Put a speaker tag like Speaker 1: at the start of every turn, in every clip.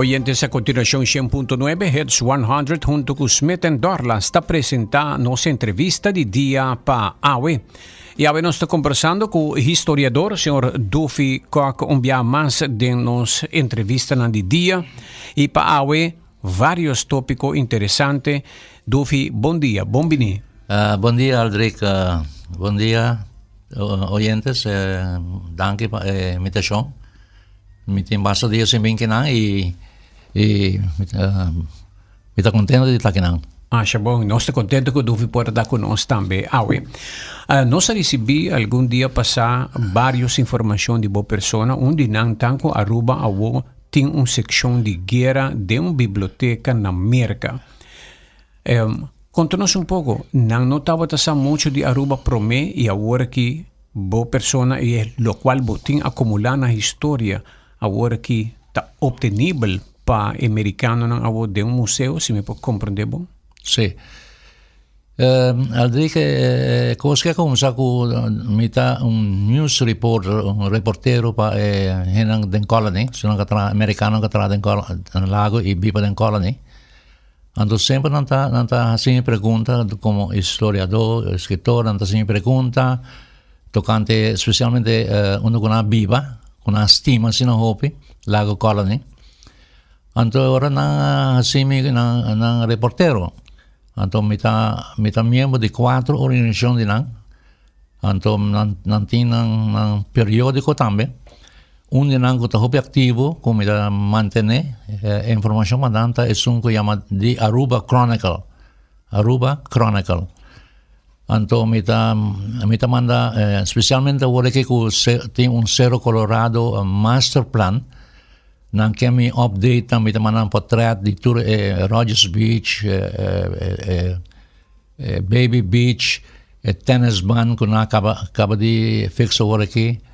Speaker 1: Oyentes, a continuacion 100.9 Hits 100 hunto cu Smith Dorlas ta presenta nos entrevista di dia pa awe. Y awe nos ta conversando cu historiador señor Duffy Kok un bia mas den nos entrevistanan di dia. Y pa awe varios topico interesante. Duffy, bon dia, bon bini.
Speaker 2: Bon dia Aldrich, bon dia oyentes, danki pa e invitacion. Mi tin basta dia sin bin kinan y y mi ta contento di ta kinan.
Speaker 1: Masha bon, nos ta contento cu Duffy por ta cu nos tambe awe. Nos a ricibi algun dia pasa varios informacion di bo persona, un di nan ta cu Aruba awo tin un seccion di guera den un biblioteca na Merca. Conta nos un poco, nan no tabata sa mucho di Aruba prome y awor aki bo persona y e locual bo tin acumula na historia awor aki ta obtenibel pa e mericanonan awo den un museo, si mi por comprende bon?
Speaker 2: Si. Aldrich, e cos ke a cuminsa cu mi ta un news reporter, un reportero pa e hendenan den Colony, esnan cu a traha, americanonan cu a traha den Lago y biba den Colony. Anto semper nan ta nan ta hasi mi pregunta komo historiador, eskritor, nan ta hasi mi pregunta tokante spesialmente unda ku nan a biba, ku nan a stima asina hopi, Lago Colony. Anto ora nan a hasi mi nan nan reportero, anto mi ta mi ta miembro di kuater organisashon di nan, anto nan nan tin nan nan periodiko tambe. Un di nan ku ta hopi aktivo ku mi ta mantené e informashon pa nan ta esun ku yama The Aruba Chronicle, Aruba Chronicle. Anto mi ta mi ta manda spesialmente awor aki ku tin un Cerro Colorado master plan nan ke mi update nan mi ta manda nan portret di tur e Rogers Beach e Baby Beach e tennis ban ku nan a kaba kaba di fix awor aki.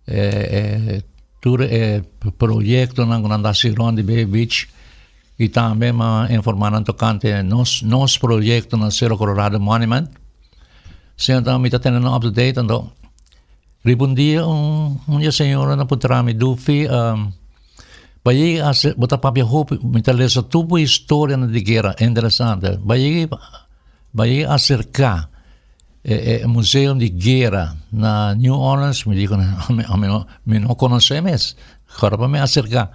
Speaker 2: E tur e proyectonan cu nan ta haci rond di Bay Beach y tambe m'a informa nan tocante nos nos proyecto na Cerro Colorado Monument. Asina ta mi ta tene nan up to date anto riba un dia un un di e señora nan puntra mi Dufi bayigi a haci bo ta papia hopi mi ta lesa tur bo historianan di guera interesante bayigi bayigi acerca E e museo di guera na New Orleans, mi dico ami no mi no conoce mes, ora pa mi acerca.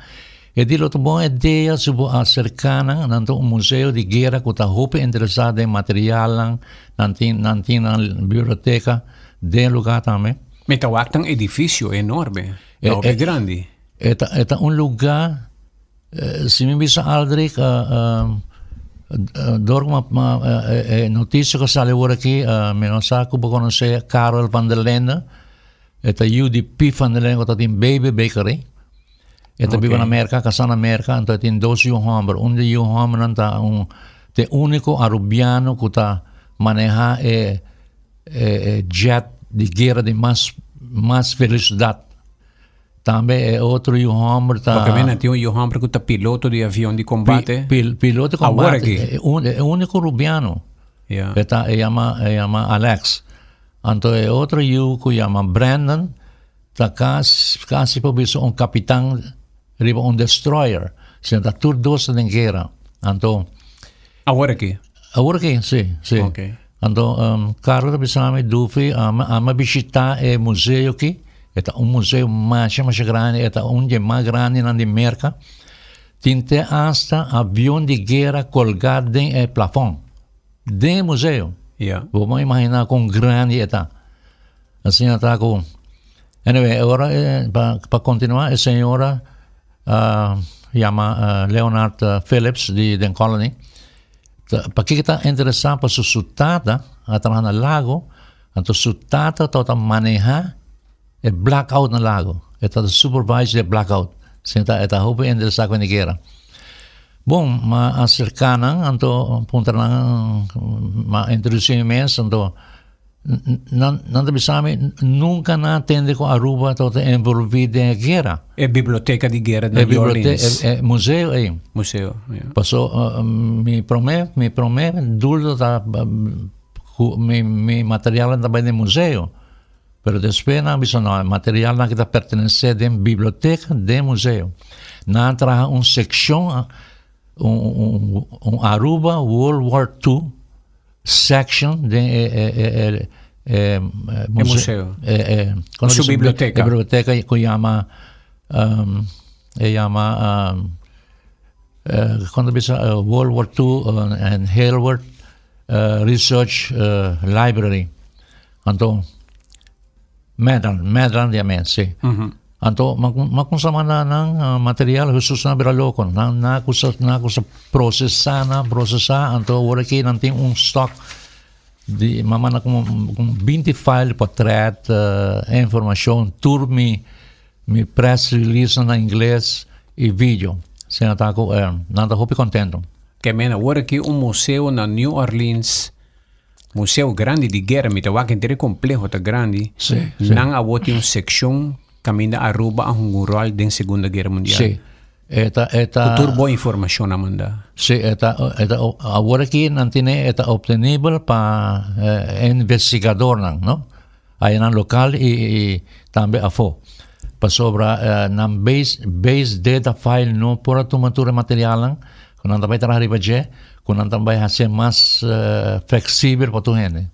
Speaker 2: E di lo ta bon idea si bo acerca nan, nan ta un museo di guera cu ta hopi interesa den materialnan, nan tin nan tin nan biblioteca den lugar tambe.
Speaker 1: Mi ta wak ta un edificio enorme, ta hopi grandi.
Speaker 2: E ta e ta un lugar Si mi bisa Aldrich, dor ku e notisia ku a sali awor aki, mi no sa ku bo konosé Karel van der Linde, e ta yu di Piet van der Linde ku ta tin Baby Bakery. E ta biba na Merka, kasá na Merka, anto e tin dos yu hòmber. Un di e yu hòmbernan ta un ta e úniko arubiano ku ta manehá e jet di guera di mas mas velosidat. Tambe e otro yu hòmber ta.
Speaker 1: Porque mena tin un yu hòmber ku ta piloto di avion di kombate.
Speaker 2: Pi, piloto di kombate. Awor aki. E, un, e úniko rubiano.
Speaker 1: Ja.
Speaker 2: E ta, e yama, e yama Alex. Anto e otro yu ku yama Brandon ta kasi, kasi por bisa un kapitan riba un destroyer. Sino ta tur dos ta den guera. Anto.
Speaker 1: Awor aki?
Speaker 2: Awor aki, si, si.
Speaker 1: Okay.
Speaker 2: Anto um, Carlo ta bisa mi, Dufi, ami, ami a bishita e museo aki. E ta un museo masha, masha grandi. E ta un di e mas grandinan di Merka. Tin te hasta avion di guera kolgá den e plafon. Den e museo.
Speaker 1: Ja.
Speaker 2: Bo por imaginá kon grandi e ta. Asina ta ku. Anyway, ora eh, pa, pa kontinuá, e señora uh, yama uh, Leonard uh, Phillips di den Colony. Pakiko ta interesá? Pasobra su tata a traha na Lago, anto su tata tabata manehá e blackout na Lago. E tabata supervise e blackout. Asina ta e ta hopi interesá ku hende kera. Bon, m'a aserká nan, anto puntra nan, m'a introdusí mi mes, anto Nan nan ta bisa mi nunca nan a tende cu Aruba tabata envolvi den e guera.
Speaker 1: E biblioteca di guera na New Orleans.
Speaker 2: E museo ey.
Speaker 1: Museo, ja.
Speaker 2: Paso mi prome mi prome duldo ta cu mi mi materialnan ta bay den museo. Pero despues nan a bisa no e materialnan aki ta pertenece den biblioteca den museo. Nan a traha un seccion, un, un, un Aruba World War II section den e, e, e, e, e,
Speaker 1: E museo.
Speaker 2: E, e,
Speaker 1: Su biblioteca.
Speaker 2: E biblioteca cu yama, um, e yama, um, eh, con bisa, World War II and Hailwood Research Library. Anto, Medran, Medran di amen, si. Anto, ma ma kusa manda nan material, Jesus nan bira loko. Nan na kusa na kusa procesa nan procesa, anto awor aki nan tin un stock di ma manda como como 20 file portret, informacion, tur mi mi press release na ingles y video. Asina ta cu nan ta hopi contento.
Speaker 1: Ke men awor aki un museo na New Orleans. Museo grandi di guera, mi ta wak henter e compleho ta grandi.
Speaker 2: Sí, sí.
Speaker 1: Nan awor tin un seccion caminda Aruba a hunga un rol den Segunda Guera Mundial.
Speaker 2: Sí. E ta, e ta.
Speaker 1: Cu tur bo informacion a manda.
Speaker 2: Sí, e ta, e ta, awor aki nan tene, e ta obtenibel pa investigadornan, no? Ayanan local y, y tambe afo. Pasobra nan base, base data file no por a tuma tur e materialnan cu nan ta bay traha riba dje, cu nan ta bay hacié mas flexibel pa tur hende.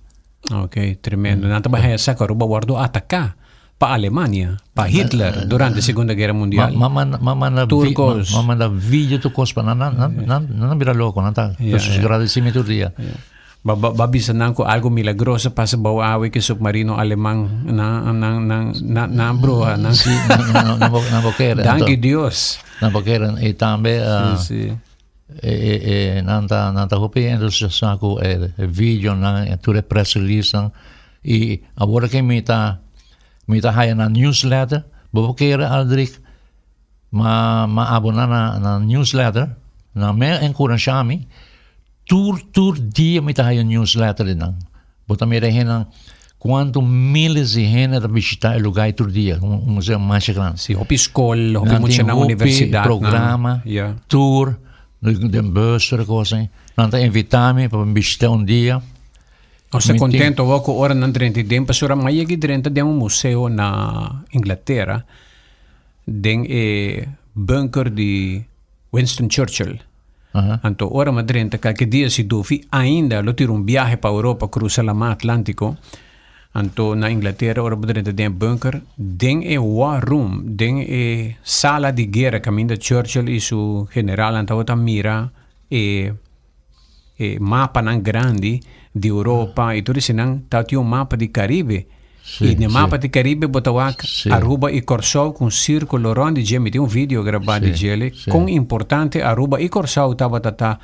Speaker 1: Ok, tremendo. Nan ta bay haya sa cu Aruba wordo ataca pa Alemania, pa Hitler durante Segunda Guera Mundial.
Speaker 2: Ma, ma, ma manda,
Speaker 1: Turcos.
Speaker 2: ma manda video tur cos pa nan, nan, nan, nan a bira loco, nan ta gradeci mi tur dia.
Speaker 1: Ba ba ba bisa nan ku algo milagroso pasa bou awe ku submarino aleman nan nan nan nan nan bruha nan.
Speaker 2: Sí, nan nan bo nan bo kere.
Speaker 1: Danki Dios.
Speaker 2: Nan bo kere i tambe
Speaker 1: Sí, sí.
Speaker 2: E e e nan ta nan ta hopi entusiasmá ku e video nan e tur e press release nan i awor ke mi ta mi ta haya nan newsletter bo por kere Aldrich ma ma aboná na na newsletter nan me enkurashá mi Tur tur dia mi ta haya newsletter di nan. Bo ta mira e hendenan kuantu miles di hende ta bishita e lugar ei tur dia, un museo masha grandi.
Speaker 1: Si, hopi skol, hopi
Speaker 2: Nan tin
Speaker 1: muchanan
Speaker 2: hopi
Speaker 1: universidatnan.
Speaker 2: programa,
Speaker 1: Ya.
Speaker 2: tour, den bus tur e kos ei. Nan ta invita mi pa bishita un dia.
Speaker 1: Nos ta
Speaker 2: Mi tin
Speaker 1: contento awor cu ora nan drenta den pasobra mi a yega drenta den un museo na Inglatera den e bunker di Winston Churchill. Anto ora mi a drenta kalke dia si Dufi ainda lo tira un biahe pa Europa crusa lama Atlantico. Anto na Inglatera ora bo drenta den e bunker den e war room den e sala di guera caminda Churchill y su generalnan tabata mira e e mapanan grandi di Europa y tur eseinan tabatin un mapa di Caribe.
Speaker 2: Sí,
Speaker 1: y den
Speaker 2: sí.
Speaker 1: mapa di Caribe bo ta wak
Speaker 2: Sí.
Speaker 1: Aruba y Corsou cu un circulo rond di dje. Mi tin un video grabá di
Speaker 2: Sí,
Speaker 1: djele.
Speaker 2: sí.
Speaker 1: Con importante Aruba y Corsou tabata ta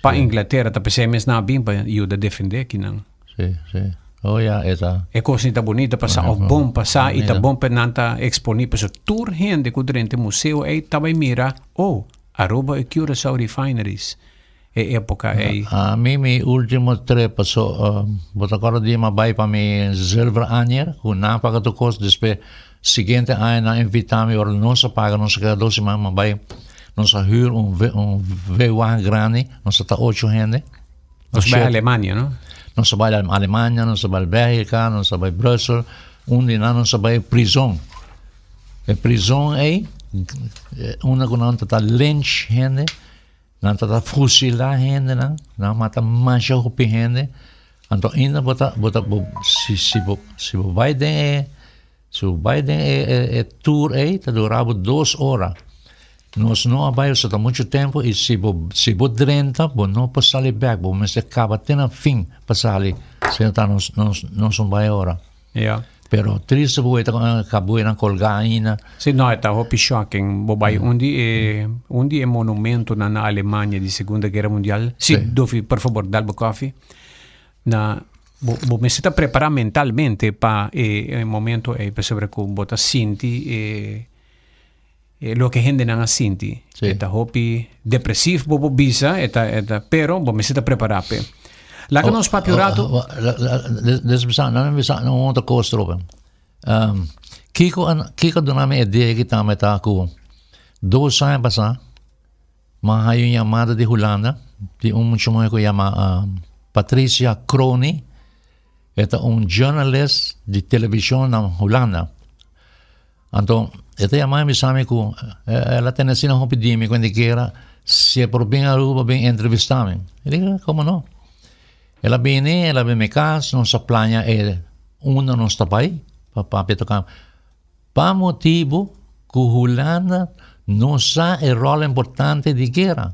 Speaker 1: pa Inglatera. Ta p'esei mes nan a bin pa yuda defende akinan.
Speaker 2: Sí, sí. Oh ya, e ta.
Speaker 1: E cos ni ta bunita pa sa of bon pa sa y ta bon pa nan ta exponi. Pasobra tur hende cu drenta e museo ey ta bay mira, oh, Aruba y Curaçao refineries. E epoca ey.
Speaker 2: Ami mi ultimo trip paso bo ta acorda di mi a bay pa mi zilver anjer cu nan a paga tur cos despues siguiente aña nan a invita mi ora nos a paga nos a keda dos siman mi a bay nos a huur un un V-wagen grandi nos a ta ocho hende.
Speaker 1: Nos bay Alemania no?
Speaker 2: Nos a bay Alemania nos a bay Belgica nos a bay Brussel un di nan nos a bay prison e prison ey unda cu nan ta ta lynch hende. Nan ta ta fusilá hendenan, nan a mata masha hopi hende. Anto ainda bo ta bo ta bo si si bo si bo bai den e si bo bai den e e e tour ei ta dura bo dos ora. Nos no a bai pasobra ta muchu tempu i si bo si bo drenta bo no por sali bèk, bo mester kaba te na fin pa sali. Asina ta nos nos nos no bai ora.
Speaker 1: Ja.
Speaker 2: Pero triste bo ta kabuenan colga ainda.
Speaker 1: Si, no, e ta hopi shocking. Bo bai un di e un di e monumentonan na Alemania di Segunda Guera Mundial. Si,
Speaker 2: Sí.
Speaker 1: Dofi, por favor, dal bo koffie. Na bo bo mester ta prepara mentalmente pa e e momento ei pasobra ku bo ta sinti e e loke hendenan a sinti.
Speaker 2: Sí.
Speaker 1: E ta hopi depresief bo por bisa, e ta e ta pero bo mester ta prepara p'e. Laga nos papia un rato.
Speaker 2: Oh, Des bisa, nan bisa un otro kos trobe. Um, Kiko an, Kiko duna mi idea ki tambe ta ku dos aña pasá ma hay un llamada di Hulanda di un mucha mujer ku yama um, Patricia Crony. E ta un journalist di televishon na Hulanda. Anto. E ta yama mi bisa mi ku el a tene asina hopi di mi ku hende kera si e por bin Aruba bin entrevista mi. Mi di komo no. El a bini, el a bin mi kas, nos a plania e unda nos ta bai pa papia toka. Pa motibu ku Hulanda no sa e ròl importante di guera.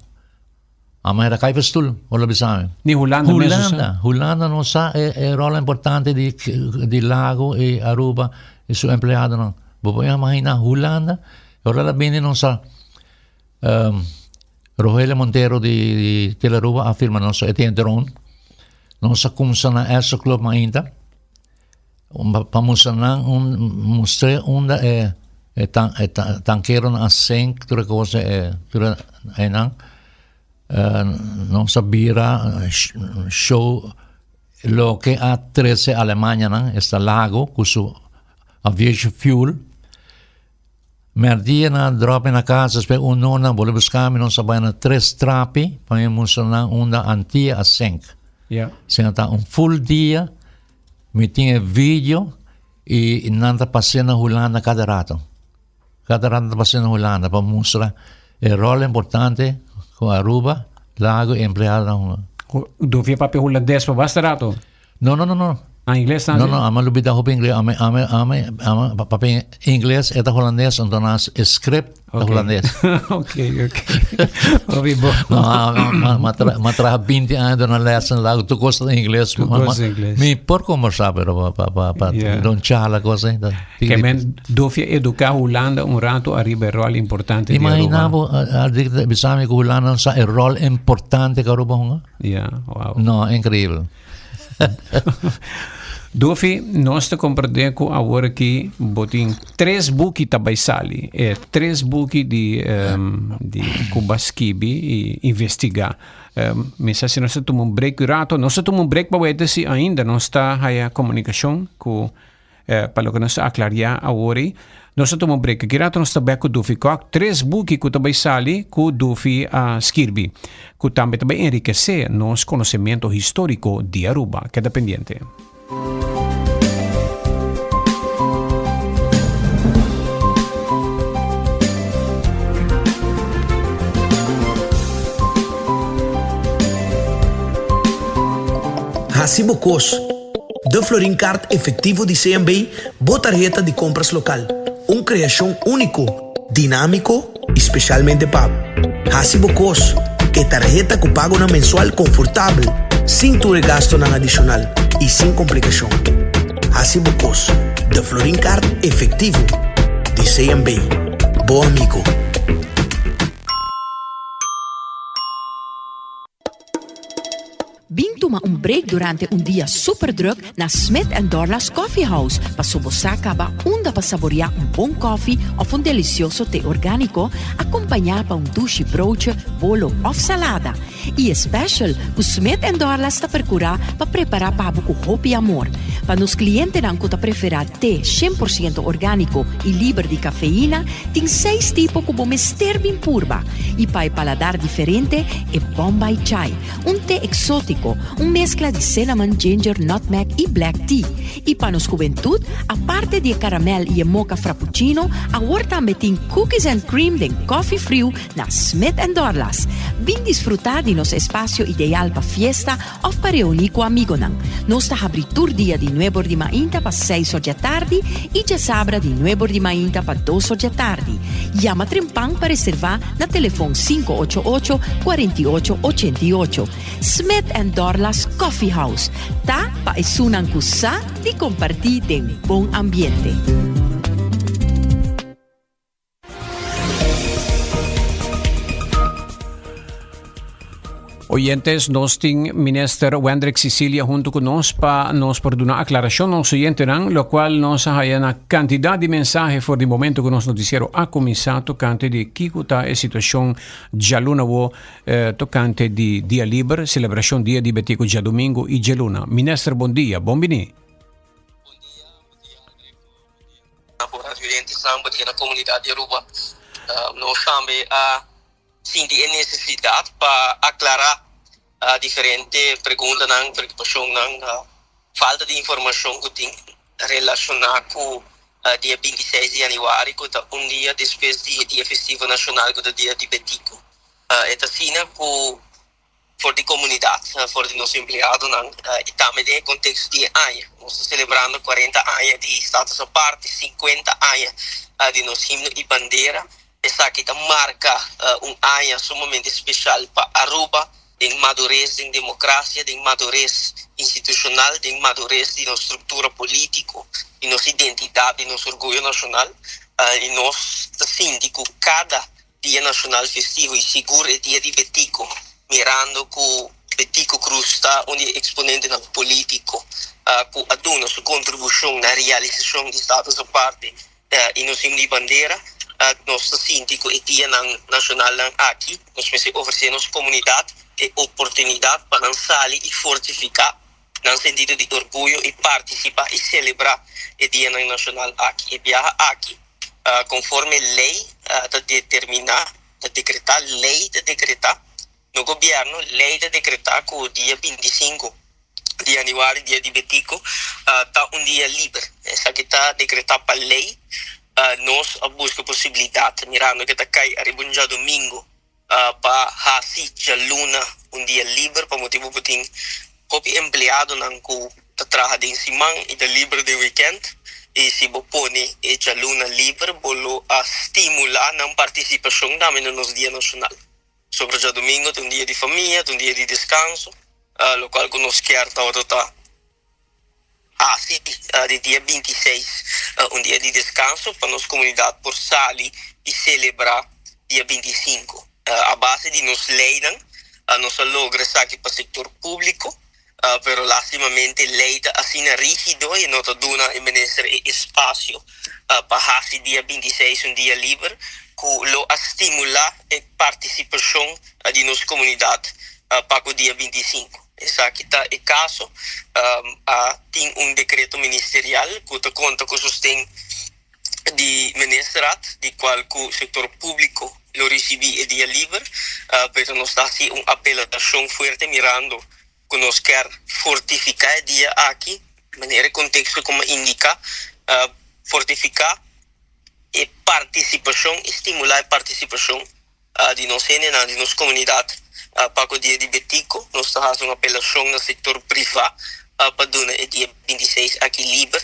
Speaker 2: Ama era kai pa stul, ora bisa mi.
Speaker 1: Ni Hulanda
Speaker 2: mes no sa. Hulanda, Hulanda no sa e, e ròl importante di, di Lago i Aruba i su empleadonan. Bo por imagina Hulanda, ora la bini no sa. Um, Rogelio Montero di, di Tele Aruba a firma nos e tin drone. Nos a kumsa na Esso Club mainta. Pa mustra nan un mustr'é unda e e tan e tankeronan a sink tur e kos e tur einan. Nos a bira show loke a trese Alemanianan esta lago ku su aviation fuel. Merdia nan a drop mi na kas despues un or nan bolbe buska mi nos a bai na tres trapi pa mi mustra nan unda Antia a sink. Asina ta un full dia. Mi tin e video y nan ta pas'é na Hulanda cada rato. Cada rato nan ta pas'é na Hulanda pa mustra e rol importante cu Aruba, Lago y empleadonan hunga.
Speaker 1: Dofia papia Hulandes pa basta rato?
Speaker 2: No, no, no, no.
Speaker 1: Ah, ingles tambe?
Speaker 2: No, no, ami a lubida hopi ingles. Ami, ami, ami, ami papia ingles, e ta Hulandes, anto nan e script ta Hulandes.
Speaker 1: Ok, ok. Hopi bo.
Speaker 2: No, ma traha 20 aña duna les en Lago, tur cos ta ingles.
Speaker 1: Tur cos ta ingles.
Speaker 2: Mi por conversa, pero pa, pa, pa, don charla cos ahí.
Speaker 1: Ke men dofia educa Hulanda un rato ariba e rol importante di Aruba.
Speaker 2: Imagina bo, bisa mi cu Hulanda no sa e rol importante cu Aruba hunga?
Speaker 1: Yeah, wow.
Speaker 2: No, increíbel.
Speaker 1: Duffy, nos ta comprende cu awor aki bo tin tres buki ta bay sali. E tres buki di, um, di cu ba skibi y investiga. Um, mi sa si nos ta tuma un break un rato. Nos ta tuma un break pa weta si ainda nos ta haya comunicacion cu Pa loke nos a aklariá awor ei, nos a tuma un brek. Aki rato nos ta bek ku Dufi Kok, tres buki ku ta bai sali ku Dufi a skirbi, ku tambe ta bai enrikesé nos konosementu históriko di Aruba. Keda pendiente.
Speaker 3: Hasi bo kos. De Florin Card Efectivo di CMB, bo tarheta di compras local. Un creacion unico, dinamico y specialmente pa bo. Haci bo cos, e tarheta cu pagonan mensual confortabel, sin tur e gastonan adicional y sin complicacion. Haci bo cos, De Florin Card Efectivo di CMB, bo amigo.
Speaker 4: Bin tuma un break durante un dia super druk na Smith and Dorlas Coffee House paso bo sa caba unda pa saborea un bon koffie of un delicioso te organico acompaña pa un dushi broodje, bolo of salada. Y e special cu Smith and Dorlas ta percura pa prepara pa bo cu hopi amor. Pa nos clientenan cu ta prefera te 100% organico y liber di cafeína, Tin seis tipo ku bo mester bin purba i pa e paladar diferente e Bombay Chai, un te eksótiko, un meskla di cinnamon, ginger, nutmeg i black tea. I pa nos hubentut, aparte di e karamèl i e mocha frappuccino, awor tambe tin cookies and cream den kòfi friu na Smith and Dorlas. Bin disfrutá di nos espasio ideal pa fiesta òf pa reuní ku amigonan. Nos ta habrí tur dia di nuebor di mainta pa seis or djatardi i djasabra di nuebor di mainta pa dos or djatardi. Yama trempan pa reservá na telefon 588 48 88. Smith and Dorlas Coffee House ta pa esunnan ku sa di kompartí den bon ambiente.
Speaker 1: Oyentes, nos tin minister Wendrick Cecilia hunto cu nos pa nos por duna aclaracion nos oyentenan, lo cual nos a haya na cantidad di mensahe for di momento cu nos noticiero a cuminsa tocante di kico ta e situacion djaluna wo eh, tocante di dia liber, celebracion dia di Betico djadomingo y djaluna. Minister, bon dia, bon bini.
Speaker 5: Bon dia, bon dia André. Na bo residentes-nan, bo dia na comunidad di Aruba. Nos tambe a sinti e necesidad pa aclara diferente preguntanan, preocupacionnan, falta di informacion cu tin relaciona cu Dia 26 di januari, ku ta un dia despues di e dia festivo nashonal ku ta Dia di Betico. E ta asina ku for di komunidat, for di nos empleadonan i tambe den e konteksto di e aña. Nos ta selebrando 40 aña di Status Aparte, 50 aña di nos himno i bandera. Esaki ta marka un aña sumamente speshal pa Aruba den madures den demokrasia, den madures institushonal, den madures di nos struktura polítiko, di nos identidat, di nos orguyo nashonal. I nos ta sinti ku kada dia nashonal festivo i sigur e dia di Betico, mirando ku Betico Croes ta un di e eksponentenan polítiko ku a duna su kontribushon na realisashon di Status Aparte i nos himno di bandera. Nos ta sinti ku e dianan nashonalnan aki nos mester ofresé nos komunidat e oportunidat pa nan sali i fortifiká nan sentido di orguyo i partisipá i selebrá e dianan nashonal aki. E biaha aki, konforme lei ta determiná, ta dekretá, lei ta dekretá, no gobièrnu, lei ta dekretá ku dia 25 di yanüari, dia di Betico, ta un dia liber. Esaki ta dekretá pa lei. Nos a buska posibilidat, mirando ke ta kai ariba un djadumingu, pa hasi djaluna un dia liber, pa motibu ku tin hopi empleadonan ku ta traha den siman i ta liber den wikènt. I si bo pone e djaluna liber, bo lo a stimulá nan partisipashon tambe na nos Dia Nashonal. Sobra djadumingu ta un dia di famia, ta un dia di deskanso, lokual ku nos kier tabata ta hasi di dia 26 un dia di deskanso pa nos komunidat por sali i selebrá dia 25. A base di nos leinan nos a logra esaki pa sektor públiko, pero lastimamente lei ta asina rígido i no ta duna e minister e espasio pa hasi dia 26 un dia liber ku lo a stimulá e partisipashon di nos komunidat pa ku dia 25. Esaki ta e kaso. A tin un dekreto ministerial ku ta konta ku sosten di Ministerraad, di kual ku sektor públiko lo risibí e dia liber, pero nos ta hasi un apelashon fuerte mirando ku nos kier fortifiká e dia aki, manera e konteksto komo indiká, fortifiká e partisipashon i stimulá e partisipashon di nos hendenan, di nos komunidat pa ku dia di Betico. Nos ta hasi un apelashon na sektor privá pa duna e dia 26 aki liber.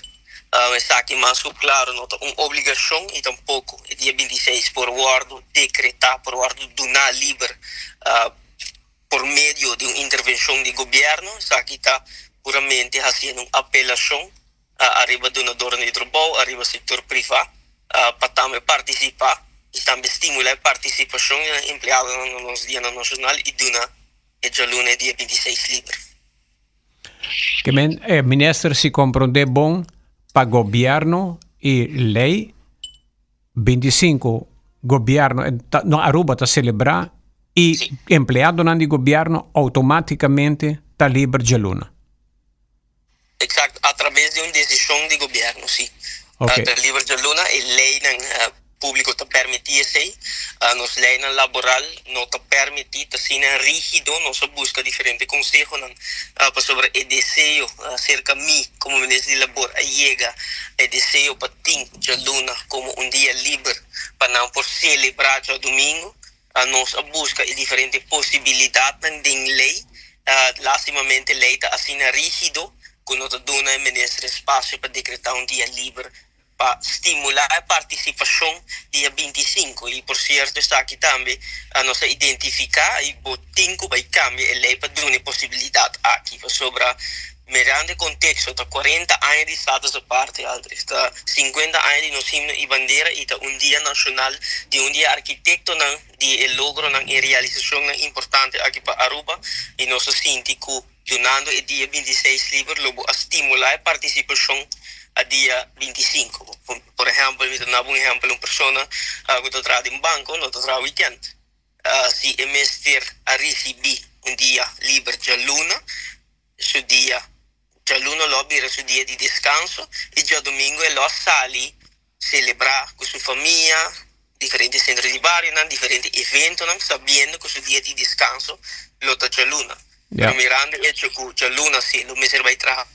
Speaker 5: Esaki mas ku klaro no ta un obligashon i tampoko e dia 26 por wòrdu dekretá, por wòrdu duná liber por medio di un intervenshon di gobièrnu. Esaki ta puramente hasiendo un apelashon ariba dunadornan di trabou, ariba sektor privá pa tambe partisipá i tambe stimulá e partisipashon di nan empleadonan na nos dianan nashonal i duna e djaluna e dia 26 liber.
Speaker 1: Ke men, e minister si komprondé bon pa gobièrnu i lei 25 gobièrnu no Aruba ta selebrá i empleadonan di gobièrnu outomátikamente ta liber djaluna.
Speaker 5: Exacto, a traves di un decision di gobierno, si. Ta liber djaluna, e leynan publico ta permiti esey. Nos leynan laboral no ta permiti, ta asina rigido. Nos a busca diferente consehonan pasobra e deseo cerca mi como minister di labor a yega e deseo pa tin djaluna como un dia liber pa nan por celebra djadomingo. Nos a buska e diferente posibilidatnan den lei. Lastimamente lei ta asina rígido ku no ta duna e minister espasio pa dekretá un dia liber pa stimulá e partisipashon dia 25. I por sierto esaki tambe nos a identifiká i bo tin ku bai kambia e lei pa duna e posibilidat aki pasobra Mirando e konteksto, ta 40 aña di Status Aparte, Aldrich. Ta 50 aña di nos himno i bandera i ta un dia nashonal di un di e arkitektonan di e logronan i realisashonnan importante aki pa Aruba i nos ta sinti ku dunando e dia 26 liber lo bo a stimulá e partisipashon a dia 25. Por ehèmpel, mi ta duna bo un ehèmpel, un persona ku ta traha den banko no ta traha wikènt. Si e mester a risibí un dia liber djaluna, su dia djaluna lo a bira su dia di deskanso i djadumingu e lo a sali selebrá ku su famia, diferente sentro di barionan, diferente eventonan, sabiendo ku su dia di deskanso lo ta djaluna. Pero mirando e echo ku djaluna si lo mester bai traha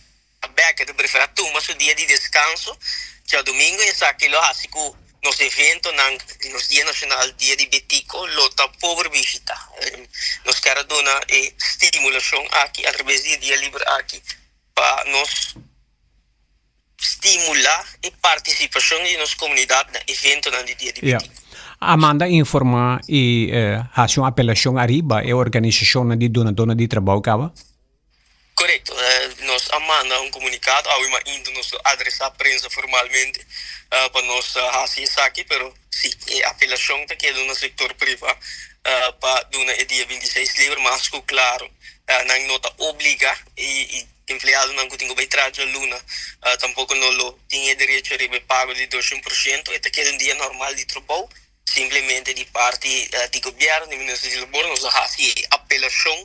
Speaker 5: bèk, e ta preferá tuma su dia di deskanso. Djadumingu esaki lo hasi ku nos eventonan di nos Dia Nashonal, Dia di Betico, lo ta pober bishita. Nos kier a duna e stimulashon aki atrabes di e dia liber aki pa nos stimulá e partisipashon di nos komunidat na eventonan di Dia di Betico.
Speaker 1: A manda informá i hasi un apelashon ariba e organisashonnan di dunadónan di trabou kaba?
Speaker 5: Korekto. Nos a manda un komunikado, awe mainta nos lo adresá prensa formalmente pa nos hasi esaki, pero si e apelashon ta keda na sektor privá pa duna e dia 26 liber, mas ku klaro nan no ta obligá i empleadonan ku tin ku bai traha djaluna tampoko no lo tin e derecho riba e pago di doshen por shento, e ta keda un dia normal di trabou. Simplemente di parti di gobierno, di Minister di Labor, nos a haci e apelacion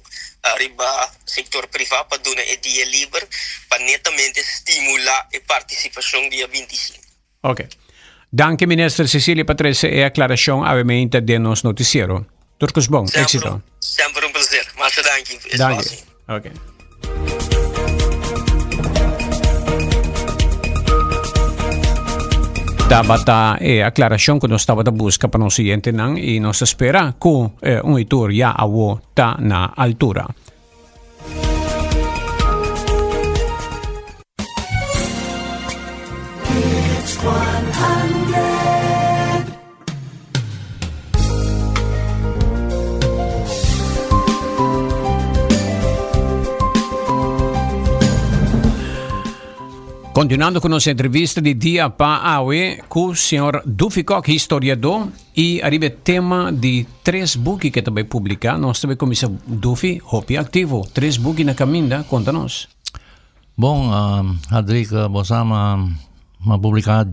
Speaker 5: riba sector priva pa duna e dia liber pa netamente stimula e participacion dia 25.
Speaker 1: Ok. Danki Minister Cecilia pa trece e aclaracion awemente den nos noticiero. Tur cos bon. Éxito.
Speaker 5: Semper un placer. Masha danki.
Speaker 1: Danki. Ok. Tabata e aclaracion cu nos tabata busca pa nos oyentenan y nos ta spera cu eh, un y tur ya awo ta na altura. Continuando cu nos entrevista di dia pa awe cu señor Duffy Kok, historiador, y ariba e tema di tres buki que ta bay publica. Nos ta bay cuminsa, Duffy, hopi activo. Tres buki na caminda, conta nos.
Speaker 2: Bon, Hadrik, bo sa ma ma publica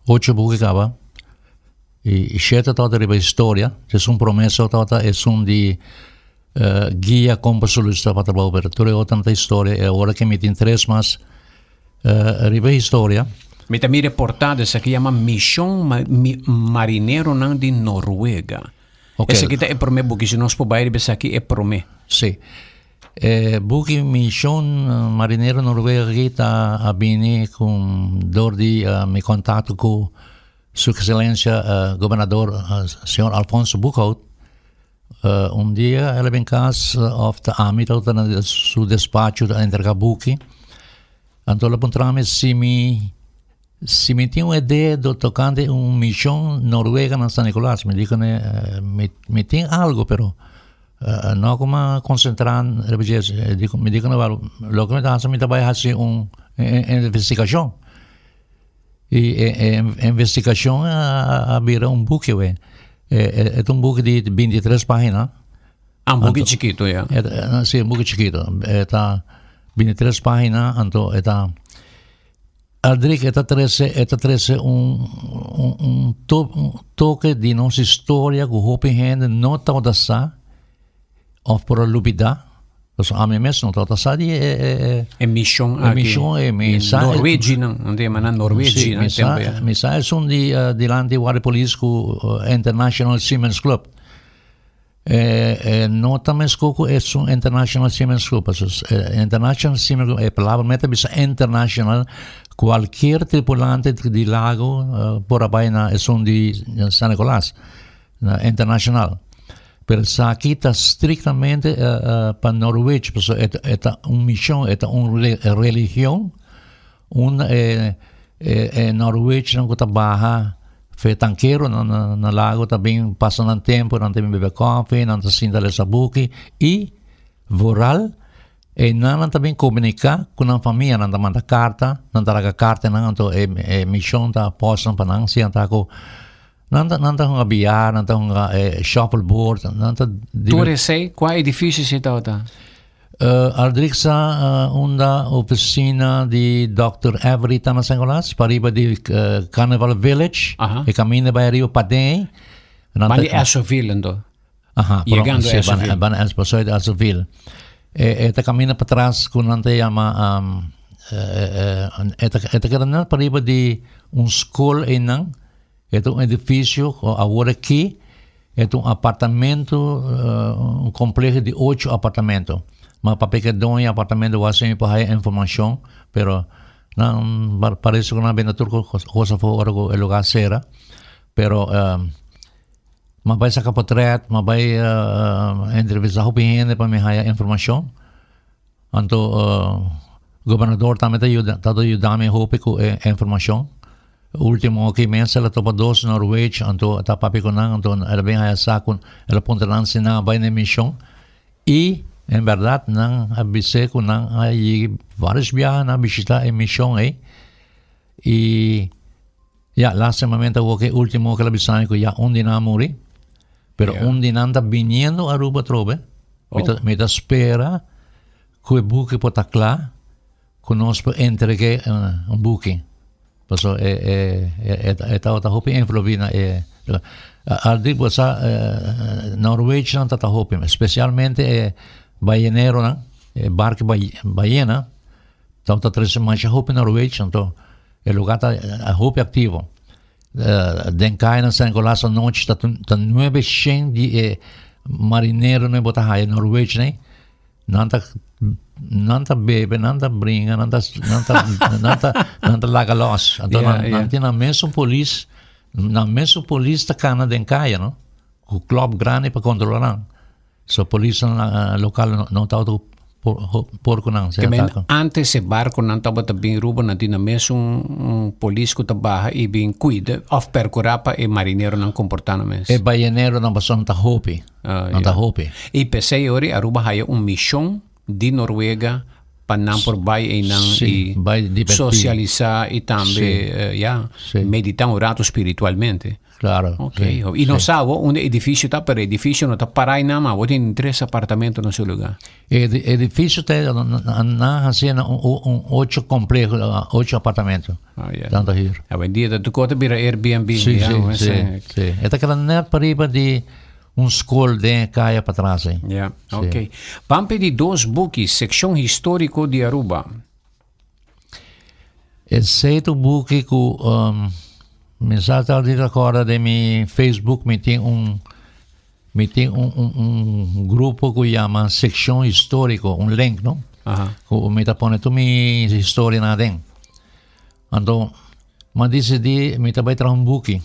Speaker 2: ocho buki caba. Y shete tabata riba historia. Esun prome so tabata esun di guia kon pa solisitá pa trabou, pero tur e otro ta historia. E ora ke mi tin tres mas riba historia.
Speaker 1: Mi ta mira e portada, esaki yama Mishon Marineronan di Noruega. Esaki ta e prome buki, si nos por bai riba esaki e prome.
Speaker 2: Si. E buki Mishon Marinero Noruega aki ta a bini ku dor di mi kontakto ku Su Excelencia Gobernador Señor Alfonso Boekhoudt. Un dia el a bin cas of ta ami tabata na su despacho ta entrega buki. Anto el a puntra mi si mi si mi tin un idea do tocante un mision Noruega na San Nicolas. Mi di cune mi mi tin algo pero no como a concentra riba dje. Mi di cune loke mi ta haci mi ta bay haci un investigacion. Y e investigacion a bira un buki we. E ta un buki di 23 pagina.
Speaker 1: Ah, un buki chikito, ya.
Speaker 2: Si, un buki chikito. E ta 23 pagina, anto e ta... Aldrich, e ta trece, e ta trece un, un, un, to, un toke di nos historia ku hopi hende no tabata sa of por a lubida. Pasobra ami mes no tabata sa di e e
Speaker 1: e E mishon aki.
Speaker 2: E mishon e mi sa.
Speaker 1: Norweginan, nan ta yama nan Norweginan.
Speaker 2: Si, mi sa, mi sa esun di dilanti Guardia Polis ku International Seamen's Club. E e no ta meskos ku esun International Seamen's Club. Pasobra International Seamen's Club, e palabra mes ta bisa international, kualkier tripulante di lago por a bai na esun di San Nicolas. Na internacional. Pero esaki ta strictamente pa Norwich, pasobra e e ta un mision, e ta un religion, unda e e Norwichnan ku ta baha fe tankeronan na na lago ta bin pasa nan tempo, nan ta bin bebe kofi, nan ta sinta lesa buki i vooral e nan nan ta bin komunika ku nan famia, nan ta manda karta, nan ta laga kartanan, anto e e mision ta post nan pa nan, si nan ta ku Nan ta, nan ta hunga billar, nan ta hunga eh, shuffleboard, nan ta...
Speaker 1: Tur esei, kua edifisio esei tabata?
Speaker 2: Uh, Aldrich sa uh, unda oficina di Dr. Avery ta na San Nicolas, pariba di uh, Carnival Village,
Speaker 1: Aha.
Speaker 2: e camina bai arriba paden. Nan
Speaker 1: Ban
Speaker 2: ta-
Speaker 1: di Esoville ando.
Speaker 2: Aha, pero-
Speaker 1: Llegando
Speaker 2: sí,
Speaker 1: a Esoville.
Speaker 2: Ban, ban, paso di Esoville. E, e ta camina pa tras ku nan ta yama um, eh, eh, e ta, e ta keda net pariba di un school einan. E ta un edifisio ku awor aki e ta un apartamento, un kompleho di ocho apartamento. Ma papia ke doño e apartamento wak siña por haya informashon, pero Nan parece cu nan a bende tur cos afo ora cu e lugar cera. Pero m'a bay saca potret, m'a bay entrevista hopi hende pa mi haya informacion. Anto gobernador tambe ta yuda ta yuda mi hopi cu e informacion. Ultimo aki mes el a topa dos Norwich anto ta papia cu nan anto el a bin haya sa cu el a puntra nan si nan a bay na e mision. Y en berdad nan a bis'é cu nan a yega varios biaha nan a bishita e mision ey y ya lastimamente awor ke ultimo ke el a bisa mi cu ya un di nan a muri pero un di nan ta biniendo Aruba atrobe mi ta mi ta spera cu e buki por ta cla cu nos por entregue un buki pasobra e e e tabata hopi envolvi na e al di bo sa Norwegian ta ta hopi especialmente e bayeneronan e barco bayena tabata trece masha hopi Norwegian anto e lugar ta hopi activo den caya na San Nicolas anochi ta ta nuebe shen di e marineronan bo ta haya Norwegian Nan ta nan ta bebe, nan ta bringa, nan ta nan ta nan ta nan ta laga los. Anto nan nan tin nan mesun polis, nan mesun polis ta kana den kaya no, ku klòp grandi pa kontrola nan. So polisnan lokal no tabata por ku nan.
Speaker 1: Ke men antes e barkonan tabata bin Ruba nan tin nan mesun polis ku ta baha i bin kuida òf perkurá pa e marineronan komportá nan mes.
Speaker 2: E bayeneronan pasobra nan ta hopi.
Speaker 1: Ah,
Speaker 2: Nan ta
Speaker 1: ja.
Speaker 2: hopi.
Speaker 1: I p'esei ori Aruba haya un mishon di Noruega pa nan por bai einan
Speaker 2: Sí,
Speaker 1: i
Speaker 2: bai divertí.
Speaker 1: sosialisá i tambe
Speaker 2: Sí.
Speaker 1: eh, ja,
Speaker 2: Sí.
Speaker 1: meditá un rato spiritualmente.
Speaker 2: Claro.
Speaker 1: Ok.
Speaker 2: Sí,
Speaker 1: I nos
Speaker 2: sí.
Speaker 1: sa awor unda edifisio ta, pero edifisio no ta pará einan, ma awor tin tres apartamento na su lugá.
Speaker 2: E edifisio ta nan a hasi na un ocho compleho, ocho apartamento.
Speaker 1: Ah, ja.
Speaker 2: Nan ta huur.
Speaker 1: Awendia ta tur kos ta bira Airbnb.
Speaker 2: Sí,
Speaker 1: ja,
Speaker 2: sí,
Speaker 1: mester.
Speaker 2: sí, sí. E ta keda net pariba di un skol den e kaya patras ei.
Speaker 1: Ja,
Speaker 2: Sí.
Speaker 1: ok. Ban pidi dos buki, Seccion Historico di Aruba.
Speaker 2: Esei ta un buki ku um, mi sa ta di recorda den mi Facebook mi tin un mi tin un, un, un grupo ku yama Seccion Historico, un link, no?
Speaker 1: Aha.
Speaker 2: Ku mi ta pone tur mi historianan aden. Anto, m'a disidí mi ta bai traha un buki.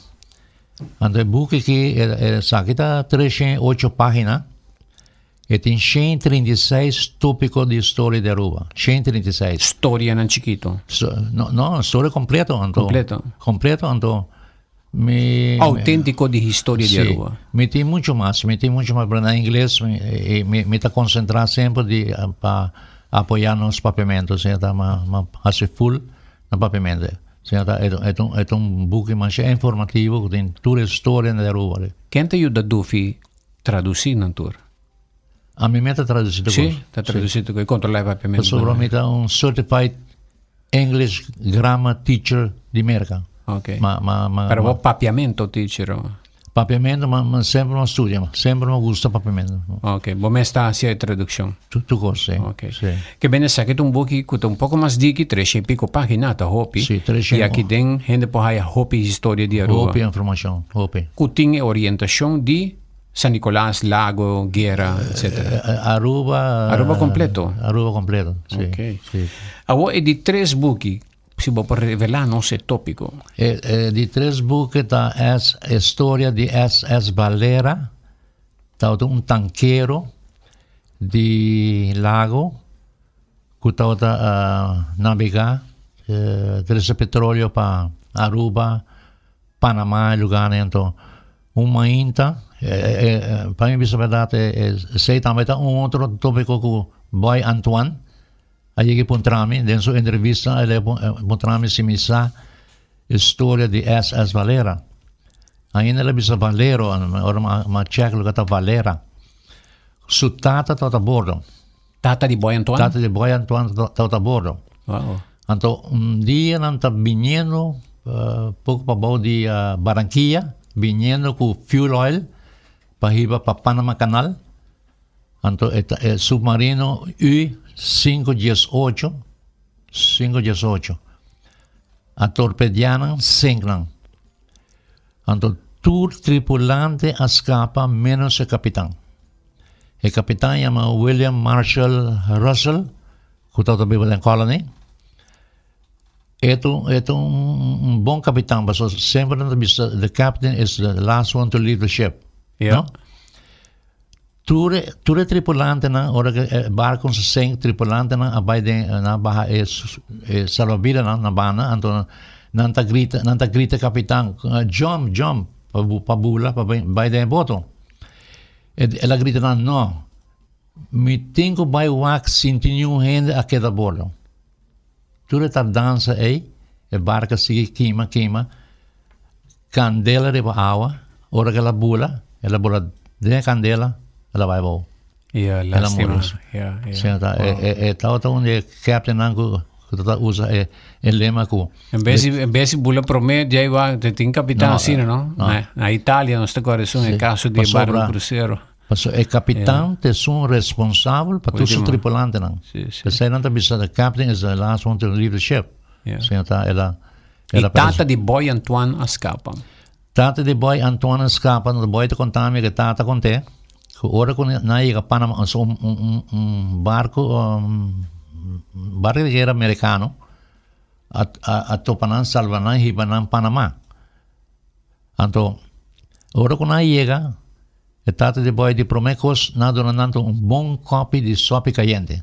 Speaker 2: Anto e buki aki, esaki ta 308 página. E tin 136 tópiko di historia di Aruba. 136.
Speaker 1: Storianan chikito.
Speaker 2: So, no, no, storia kompleto. Anto,
Speaker 1: Kompleto.
Speaker 2: Kompleto, anto mi...
Speaker 1: Auténtiko di historia di
Speaker 2: Sí,
Speaker 1: Aruba.
Speaker 2: mi tin mucho mas, mi tin mucho mas, pero na ingles mi, mi, mi ta konsentrá semper di pa apoyá nos papiamento, asina ta ma, ma hasi full na papiamento. Asina ta, e ta un, e ta un buki masha informativo ku tin tur e storia di Aruba.
Speaker 1: Ken ta yuda Dufi tradusí nan tur?
Speaker 2: Ami mi ta tradusí tur
Speaker 1: Sí,
Speaker 2: kos.
Speaker 1: ta tradusí tur kos i kontrolá e papiamento.
Speaker 2: Pasobra mi ta un certified English grammar teacher di Merka.
Speaker 1: Ok.
Speaker 2: Ma, ma, ma,
Speaker 1: Pero
Speaker 2: ma
Speaker 1: bo papiamento teacher o?
Speaker 2: Papiamento, ma, ma semper mi studia, ma semper mi gusta papiamento.
Speaker 1: Ok, bo mes ta hasi e traduccion.
Speaker 2: Tur, tur kos, sí.
Speaker 1: Ok.
Speaker 2: Sí.
Speaker 1: Ke bene esaki ta un buki ku ta un poko mas diki, tresha i piko pagina, ta hopi.
Speaker 2: Sí, tresha
Speaker 1: I aki den hende por haya hopi historia di Aruba.
Speaker 2: Hopi informacion, hopi.
Speaker 1: Ku tin e orientacion di San Nicolas, Lago, Guera, etcetera.
Speaker 2: Aruba.
Speaker 1: Aruba completo.
Speaker 2: Aruba completo, sí.
Speaker 1: Ok.
Speaker 2: Sí.
Speaker 1: Awor e di tres buki, Si bo por revelá nos e tópiko.
Speaker 2: E, e di tres buki ta es historia di SS Valera, tabata un tankero di Lago ku tabata uh, nabegá uh, trese petróleo pa Aruba, Panamá e lugarnan anto un mainta e, e, e, pa mi bisa berdad e, e, esei tambe ta un otro tópiko ku Boy Antoine A yega puntra mi, den su entrevista el a puntra mi si mi sa e storia di SS Valera. Ainda el a bisa Valero, ora mi a check loke ta Valera. Su tata tabata a bordo.
Speaker 1: Tata di Boy Antoine?
Speaker 2: Tata di Boy Antoine tabata a bordo.
Speaker 1: Wow.
Speaker 2: Anto un dia nan ta biniendo poko pabou di Barranquilla, biniendo ku fuel oil pa hiba pa Panama Canal. Anto e ta e submarino U 518, 518, a torpediá nan, sink nan. Anto tur tripulante a skapa menos e kapitan. E kapitan yama William Marshall Russell, ku tabata biba den Colony. E ta e ta un un bon kapitan pasobra semper nan ta bisa the captain is the last one to leave the ship.
Speaker 1: Ja.
Speaker 2: No? Tur e tur e tripulantenan ora ku e barko sa sink tripulantenan a bai den nan a baha e e salbabidanan na banda anto nan ta grita nan ta grita kapitan jump jump pa pa bula pa bai den e boto. El a grita nan no mi tin ku bai wak sinti niun hende a keda bordo. Tur e tardansa ei, e barka sigui kima, kima, kandela riba awa, ora ku el a bula, el a bula den e kandela, el a bai abou.
Speaker 1: Ya,
Speaker 2: El a
Speaker 1: lastima.
Speaker 2: muri.
Speaker 1: Ya, ya.
Speaker 2: Sí, ta, e,
Speaker 1: Wow.
Speaker 2: e, e tabata un di e captainnan ku, ku tabata usa e, e lema ku
Speaker 1: En bes di, en bes di bula promé, djei wak, te tin kapitan
Speaker 2: No,
Speaker 1: asina, no?
Speaker 2: no.
Speaker 1: Na, na Italia nos ta kòrda esun e
Speaker 2: Sí,
Speaker 1: kaso di e
Speaker 2: pasobra-
Speaker 1: barco crucero.
Speaker 2: Pasobra e kapitan ta esun responsabel pa tur su
Speaker 1: Último.
Speaker 2: tripulantenan.
Speaker 1: Sí, sí.
Speaker 2: P'esei nan ta bisa the captain is the last one to leave the ship.
Speaker 1: Yeah.
Speaker 2: Asina ta el a el
Speaker 1: I
Speaker 2: a
Speaker 1: tata di Boy Antoine a skapa.
Speaker 2: Tata di Boy Antoine a skapa, no Boy ta konta mi ke tata kont'é ku ora ku nan a yega Panama un un un un barko un barko di guera merikano a a topa nan salba nan hiba nan Panama. Anto ora ku nan a yega E tata di boy di prome kos nan a duna nan un bon kopi di sopi kayente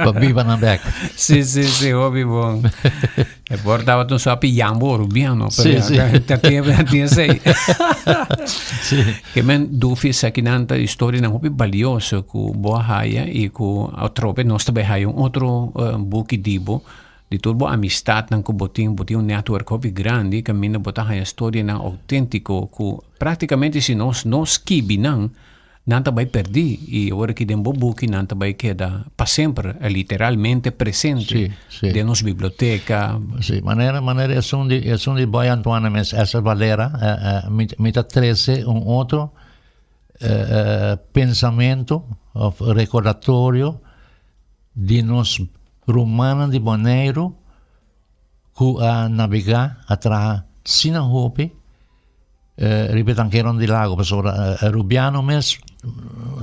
Speaker 2: pa biba nan bek.
Speaker 1: Si, si, si, hopi bon. E por tabata un sopi yambo rubiano,
Speaker 2: Si, si.
Speaker 1: Ta tin esei.
Speaker 2: Si.
Speaker 1: Ke men dufi esakinan ta historianan hopi balioso ku bo a haya i ku atrobe nos ta bai haya un otro buki di bo. Di tur bo amistadnan ku bo tin, bo tin un network hopi grandi kaminda bo ta haña storianan outéntiko ku práktikamente si nos no skibi nan, nan ta bai pèrdí i awor aki den bo buki nan ta bai keda pa semper, literalmente presente
Speaker 2: Sí, sí.
Speaker 1: den nos biblioteka.
Speaker 2: Sí, manera, manera esun di, esun di Boy Antoine mes, Esther Valera, mi, mi ta trese un otro pensamentu of rekordatorio di nos Rumannan di Boneiru ku a nabegá a traha asina hopi riba e tankeronan di lago pasobra e rubiano mes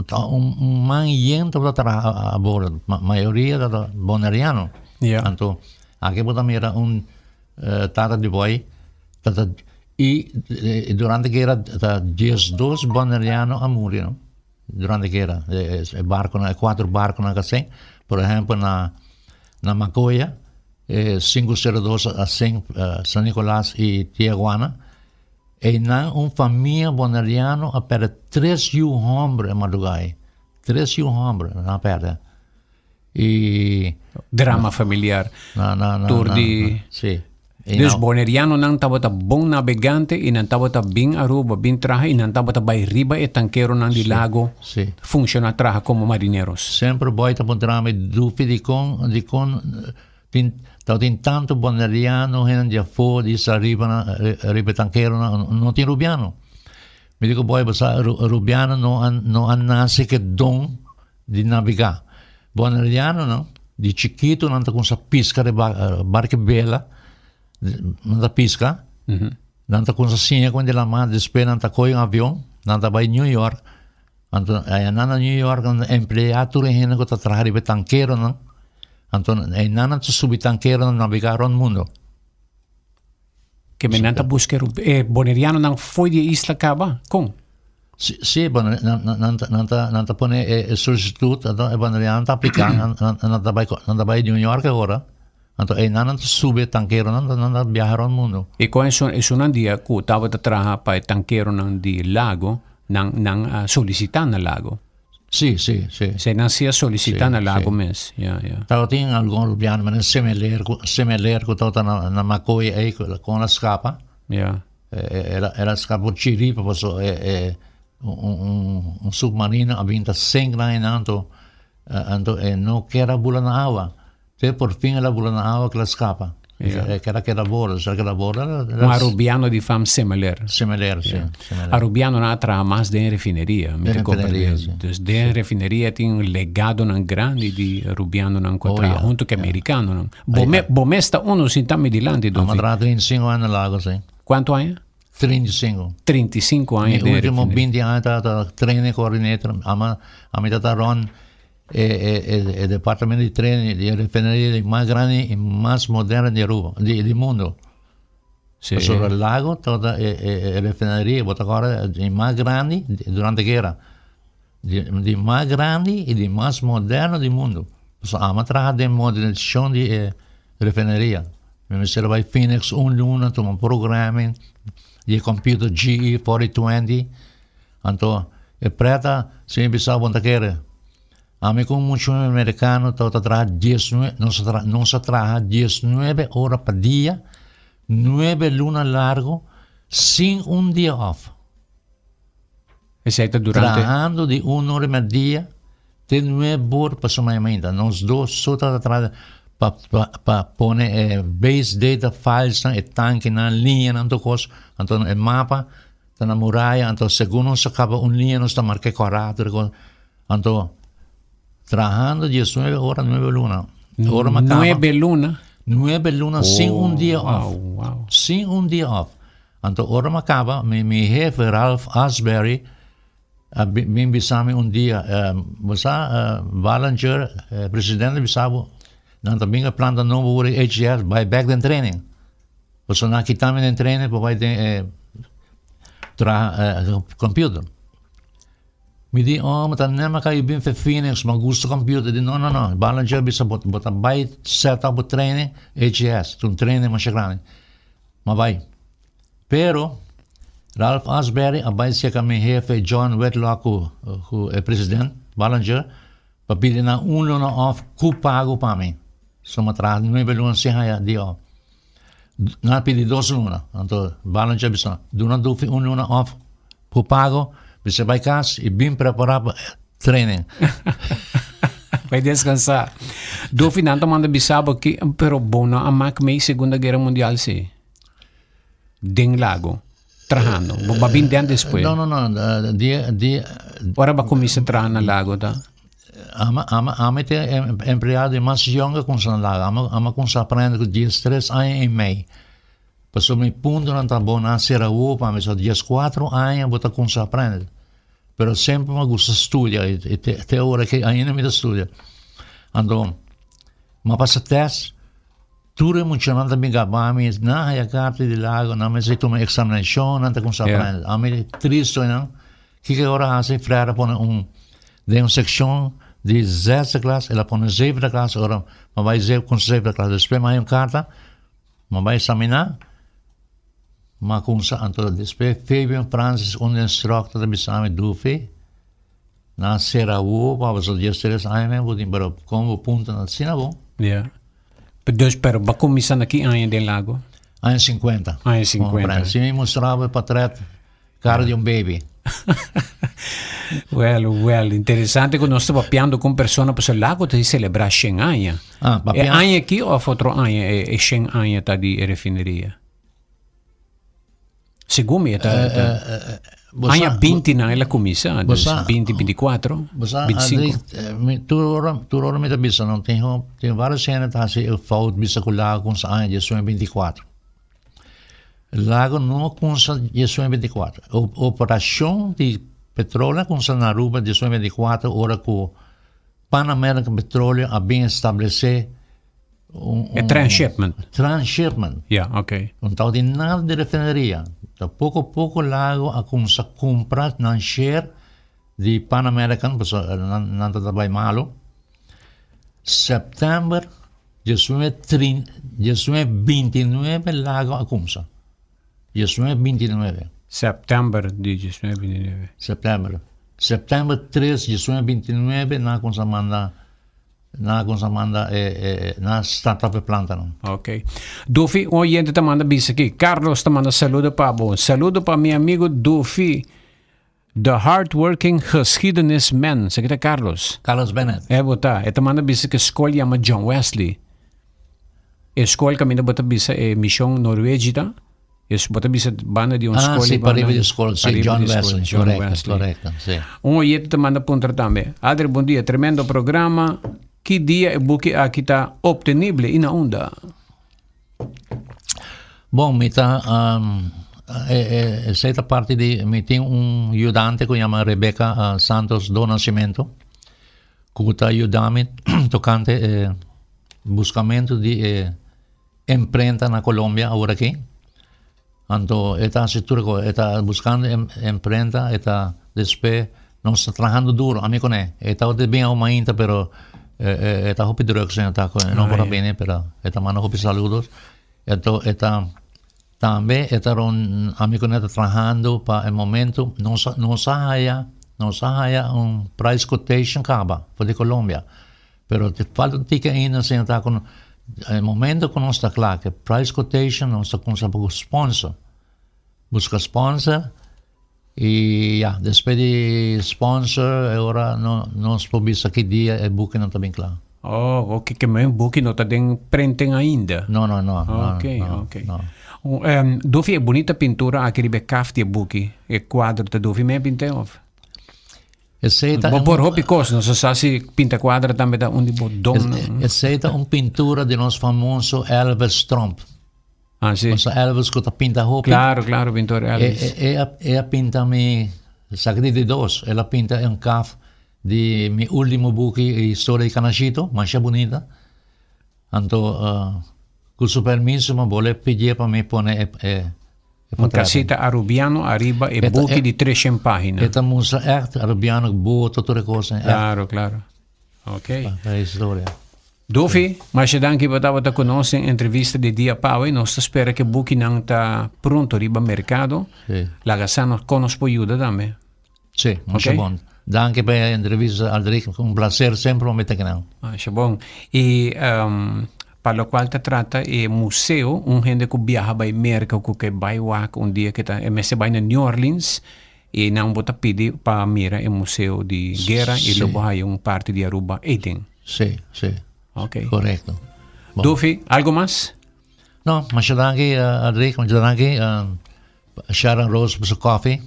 Speaker 2: ta un man yen tabata traha a bordo, mayoria tabata boneriano. Anto aki bo ta mira un tata di boi tata i durante guera ta diesdos boneriano a muri no. Durante guera e barconan e cuatro barconan ka sink por ehempel na na Macoya e sinku sero dos a sink San Nicolas y Tiaguana einan un famia boneriano a perde tres yu homber e madruga ei tres yu homber nan a perde y
Speaker 1: Drama familiar
Speaker 2: na na na
Speaker 1: tur di
Speaker 2: si.
Speaker 1: Dus Bonerianonan tabata bon nabegante i nan tabata bin Aruba, bin traha i nan tabata bai riba e tankeronan di lago funciona traha como marineros.
Speaker 2: Semper boy ta puntra mi dufi dikon dikon tin tabatin tantu Boneriano hende di afó di sa riba nan riba e tankeronan no tin Rubiano. Mi di ku boy bo sa Rubiano no a no a nase ku e don di nabegá. Bonerianonan di chikitu nan ta kumsa piska riba barka bela, nan ta piska, nan ta kumsa siña kon di lamá, despues nan ta kohe un avion, nan ta bai New York, anto ayanan na New York nan ta empleá tur e hende ku ta traha riba e tankeronan, anto einan nan ta subi tankeronan nabegá rònt mundu.
Speaker 1: Ke men nan ta buska e bonerianonan fo'i di e isla kaba? Kon?
Speaker 2: Si, si, bueno, nan, nan, nan, nan ta, nan ta pone e, e solicitud, anto e boneriano ta aplica, nan, nan, nan ta bai, nan ta bai New York ahora, anto einan nan ta subi e tankeronan, nan, nan ta biaha rond mundo.
Speaker 1: I kon esun, esunnan dia ku tabata traha pa e tankeronan di lago, nan, nan a solisitá na lago?
Speaker 2: Si, si, si.
Speaker 1: Se nan si a solicita
Speaker 2: Si,
Speaker 1: na lago
Speaker 2: si.
Speaker 1: mes. Ya, ya.
Speaker 2: Tabatin algun rubiano, manera Semeler, ku Semeler ku tabata na na Makoy ei ku kon el a skapa.
Speaker 1: Ya.
Speaker 2: El a el a skapa por chiripa paso e e un un un submarino a bin ta sink nan einan anto anto e no kier a bula na awa. Te por fin el a bula na awa ku el a skapa.
Speaker 1: Ja.
Speaker 2: E keda keda bordo, sa keda bordo.
Speaker 1: Un arubiano di fam Semeler.
Speaker 2: Semeler, si.
Speaker 1: Ja.
Speaker 2: Semeler.
Speaker 1: Arubianonan a traha mas den refineria. Mi
Speaker 2: Den
Speaker 1: ta
Speaker 2: refineria,
Speaker 1: comprende.
Speaker 2: si.
Speaker 1: Dus den refineria tin un legadonan grandi di arubianonan ku a
Speaker 2: Oh,
Speaker 1: traha
Speaker 2: ja.
Speaker 1: hunto ku
Speaker 2: Ja.
Speaker 1: amerikanonan. Bo me, bo mes ta uno sinta mi dilanti,
Speaker 2: Amo
Speaker 1: Dolfi.
Speaker 2: traha 35 aña na Lago, si.
Speaker 1: Kuantu aña?
Speaker 2: 35.
Speaker 1: 35 aña
Speaker 2: Mi
Speaker 1: den
Speaker 2: último
Speaker 1: refineria.
Speaker 2: 20 aña ta ta training coordinator. Ama, ami ta ta rond. E e e departamento di training di e refineria di mas grandi y mas moderno di Aruba, di di mundo.
Speaker 1: Sí.
Speaker 2: Pasobra Lago tabata e e e refineria, bo ta acorda, di mas grandi durante guera. Di di mas grandi y di mas moderno di mundo. Pasobra amo a traha den modernisacion di e refineria. Mi mester a bay Phoenix un luna tuma programming di e computer GE 4020. Anto e preta si mi bisa bo ta kere. Ami ku un muchu merikano tabata traha diesnuebe, nos a traha, nos a traha diesnuebe ora pa dia, nuebe luna largo, sin un dia off.
Speaker 1: Esei ta durante.
Speaker 2: Trahando di un ora merdia te nuebe ora pa su mainta. Nos dos so tabata traha pa, pa, pa pone e base data filesnan, e tankinan, liñanan, tur kos. Anto e mapa Ta na muraya, anto segun nos a kaba un liña nos ta mark'é kòrá tur e kos. Anto trahando diesnuebe ora nuebe luna. Ora mi a kaba.
Speaker 1: Nuebe luna?
Speaker 2: Nuebe luna sin un dia off.
Speaker 1: Oh, wow.
Speaker 2: Sin un dia off. Anto ora mi a kaba, mi mi hefe Ralph Asbury a bin bisa mi un dia, bo sa Ballinger, e presidente bisa bo, nan ta bin e planta nobo wor e HDS, bai bek den training. Pasobra nan a kita mi den training pa bai den e traha computer. Mi di, oh, mi ta nema ka bin fe Phoenix, mi gusta computer. Di, no, no, no, Ballinger bisa bo, bo ta bai set up bo training HDS, ta un training masha grandi. Mi a bai. Pero, Ralph Asbury a bai seka mi hefe John Whitlock ku, ku e president, Ballinger, pa pidi nan un luna off ku pago pa mi. So mi a traha nuebe luna sin haya dia off. Nan a pidi dos luna. Anto Ballinger a bisa, duna Duffy un luna off ku pago, bisa bai kas i bin prepara pa training.
Speaker 1: Bai descansa. Duffy, nan ta manda bisa bo ki, pero bo no a mak mei Segunda Guera Mundial si. Den Lago, trahando. Bo ba bin den despues.
Speaker 2: No, no, no. Di, di,
Speaker 1: Ora ba cuminsa traha na Lago ta?
Speaker 2: Ama, ama, ama te empleado mas jonge con sa Lago. Ama, ama con sa aprende cu 13 aña y mei. Paso mi punto nan ta bon na sera wo pa mi so 14 aña bo ta con sa aprende. Pero semper me gusta studia y, y te, te ora que ainda mi ta studia. Anto, ma pasa test Tur e muchanan ta bin gaba mi, nan haya karta di lago, nan mester tuma eksaminashon, nan ta kumsa aprende. Ami tristo einan. Kiko e ora hasi? Frère a pone un den un sekshon di zesde klas, el a pone zevende klas, ora mi bai kumsa zevende klas. Despues mi haya un karta, mi bai eksaminá, mi a kumsa. Anto despues Fabian Francis, un di instructor ta bisa mi, Dufi, Nan sera wowo pa boso 13 aña men bo tin pero kon bo punto na asina bon.
Speaker 1: Ja. Dus pero ba kuminsá na ki aña den Lago?
Speaker 2: Aña 50.
Speaker 1: Aña 50.
Speaker 2: Si mi mustra bo e patret kara di un baby.
Speaker 1: Well, well, interesante ku nos ta papiando ku un persona pasobra Lago ta selebrá shen aña.
Speaker 2: Ah,
Speaker 1: E aña aki òf otro aña e shen aña ta di e refineria? Segun mi e ta, ta aña 20 nan el a kuminsá, dus 20, 24, 25.
Speaker 2: Tur ora, tur ora mi ta bisa nan tin tin varios hende ta hasi e fout bisa ku Lago kumsa aña diesnuebe binticuatro. Lago no a kumsa diesnuebe binticuatro. Operashon di petroleo a kumsa na Aruba diesnuebe binticuatro ora ku Pan American Petroleum a bin establesé
Speaker 1: Un, e transshipment.
Speaker 2: Transshipment.
Speaker 1: Ja, oké.
Speaker 2: No tabatin nada di refineria. Ta poko poko Lago a kumsa kumpra nan share di Pan American, pasobra nan, nan tabata bai malu. September 1929 Lago a kumsa. 1929.
Speaker 1: September di 1929.
Speaker 2: September. September 3, 1929 nan a kumsa manda Nan a kumsa manda e e nan a start up e plantanan.
Speaker 1: Ok. Dufi, un oyente ta manda bisa aki. Carlos ta manda saludo pa bo. Saludo pa mi amigo Dufi, the hardworking geschiedenisman. Esaki ta Carlos.
Speaker 2: Carlos Bennett.
Speaker 1: E bo ta. E ta manda bisa ku e skol yama John Wesley. E skol kaminda bo ta bisa e mishon Norwegie ta. Es bo ta bisa banda di un
Speaker 2: ah,
Speaker 1: skol.
Speaker 2: Sí, pariba di skol, sí, John Wesley. John correcto, Wesley. Correcto, sí.
Speaker 1: Un oyente ta manda puntra tambe. Adri, bon dia, tremendo programa. Ki dia e buki aki ta obtenible i na unda?
Speaker 2: Bon, mi ta um, e, e, esei ta parte di mi tin un ayudante ku yama Rebecca uh, Santos do Nascimento. Ku ta yuda mi tokante e buskamentu di e imprenta na Colombia awor aki. Anto e ta hasi tur e kos, e ta buskando e imprenta, e ta despues nos ta trahando duro, ami kuné. E tabata bin awe mainta pero e ta hopi druk señor Taco, e no por a bini pero e ta manda hopi saludos. Anto e ta Tambe e ta ron ami ku nan ta trahando pa e momento nos a nos a haya nos a haya un price quotation kaba for di Colombia pero te falta un tiki ainda asina ta ku e momento ku nos ta kla ku e price quotation nos ta kumsa pa ku sponsor buska sponsor i ya despues di sponsor e ora no nos por bisa ki dia e bukinan ta bin kla.
Speaker 1: Oh, oké, ke men buki no ta den prenten ainda.
Speaker 2: No, no, no, no,
Speaker 1: Oké,
Speaker 2: no,
Speaker 1: oké.
Speaker 2: no.
Speaker 1: Um, Dufi, e bunita pintura aki riba e kaft di e buki, e kuadro ta Dufi me pint'é of?
Speaker 2: Esei ta
Speaker 1: Bo
Speaker 2: un
Speaker 1: por hopi kos, no sa si pinta kuadro tambe ta un di bo donnan.
Speaker 2: Esei ta un pintura di nos famoso Elvis Tromp.
Speaker 1: Ah, si.
Speaker 2: Pasobra Elvis ku ta pinta hopi.
Speaker 1: Claro, claro, pintor Elvis.
Speaker 2: E, e, e, e a pinta mi, esaki di di dos, el a pinta un kaf di mi ultimo buki, e historia di Canashito, masha bunita. Anto, uh, ku su permiso, mi bole pidié pa mi pone e, e, e
Speaker 1: Un casita arubiano ariba e buki di 300 pagina.
Speaker 2: E ta mustra echt arubiano, boto, tur e cosa.
Speaker 1: Claro, claro. Ok.
Speaker 2: Pa e historia.
Speaker 1: Duffy, masha danki pa tabata ku nos den entrevista di dia pawe. Nos ta spera ku e bukinan ta pronto riba merkado.
Speaker 2: Sí.
Speaker 1: Laga sa nos kon nos por yuda tambe.
Speaker 2: Sí, masha
Speaker 1: Ok.
Speaker 2: bon. Danki pa e entrevista, Aldrich. Un placer semper pa mi ta kinan.
Speaker 1: Masha bon. I um, pa lokual ta trata e museo, un hende ku biaha bai Merka ku ke bai wak un dia ke ta e mester bai na New Orleans, I nan bo ta pidi pa mira e museo di guera i lo bo haya un parti di Aruba eiden.
Speaker 2: Sí, sí.
Speaker 1: Ok.
Speaker 2: Correcto.
Speaker 1: Bon. Dufi, algo mas?
Speaker 2: No, masha danki, uh, Adriek, masha danki. Uh, Sharon Rose pa su koffie.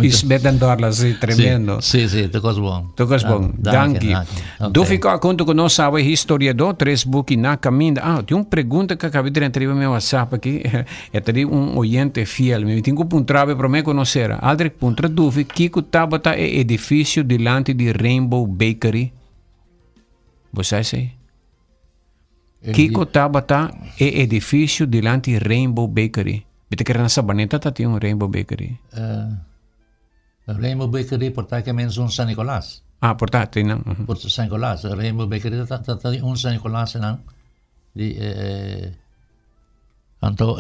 Speaker 1: I Smith en Dorla, sí, tremendo.
Speaker 2: Sí, sí, sí, cos bon.
Speaker 1: Tu cos bon.
Speaker 2: Ah,
Speaker 1: danki.
Speaker 2: danki. Okay.
Speaker 1: Dufi Kok hunto ku nos awe historiador, tres buki na kaminda. Ah, tin un pregunta ku acaba di drenta riba mi WhatsApp aki. E ta di un oyente fiel. Mi tin ku puntra bo promé ku nos sera. Aldrich puntra Dufi kiko tabata e edifisio dilanti di Rainbow Bakery. Bo sa esei? Kiko tabata e edifisio dilanti Rainbow Bakery? Mi ta kere na Sabaneta ta tin un Rainbow Bakery.
Speaker 2: Rainbow Bakery por ta ke mens un San Nicolas.
Speaker 1: Ah, por ta tin nan.
Speaker 2: Por San Nicolas. Rainbow Bakery ta ta un San Nicolas nan. Di anto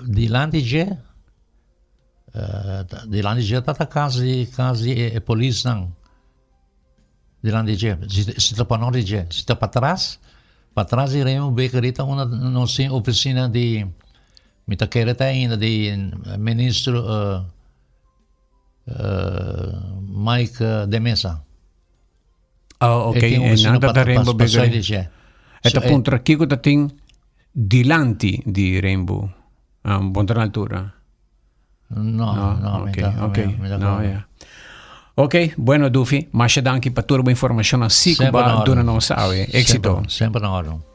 Speaker 2: dilanti dje dilanti dje ta ta kas di kas di e polisnan dilanti dje si ta panor di dje si ta patras patras di Raymond Bakery ta unda nos tin ofisina di mi ta kere ta ainda di ministro Mike de Meza.
Speaker 1: Oh, ok. E nan ta Rainbow Bakery. E ta puntra kiko ta tin dilanti di Rainbow. Um, bon ta na altura.
Speaker 2: No, no, no,
Speaker 1: ok, ok. No, ja. Ok, bueno Dufi, masha danki pa tur bo informacion así ku ba duna nos awe. Éxito.
Speaker 2: Semper na orden.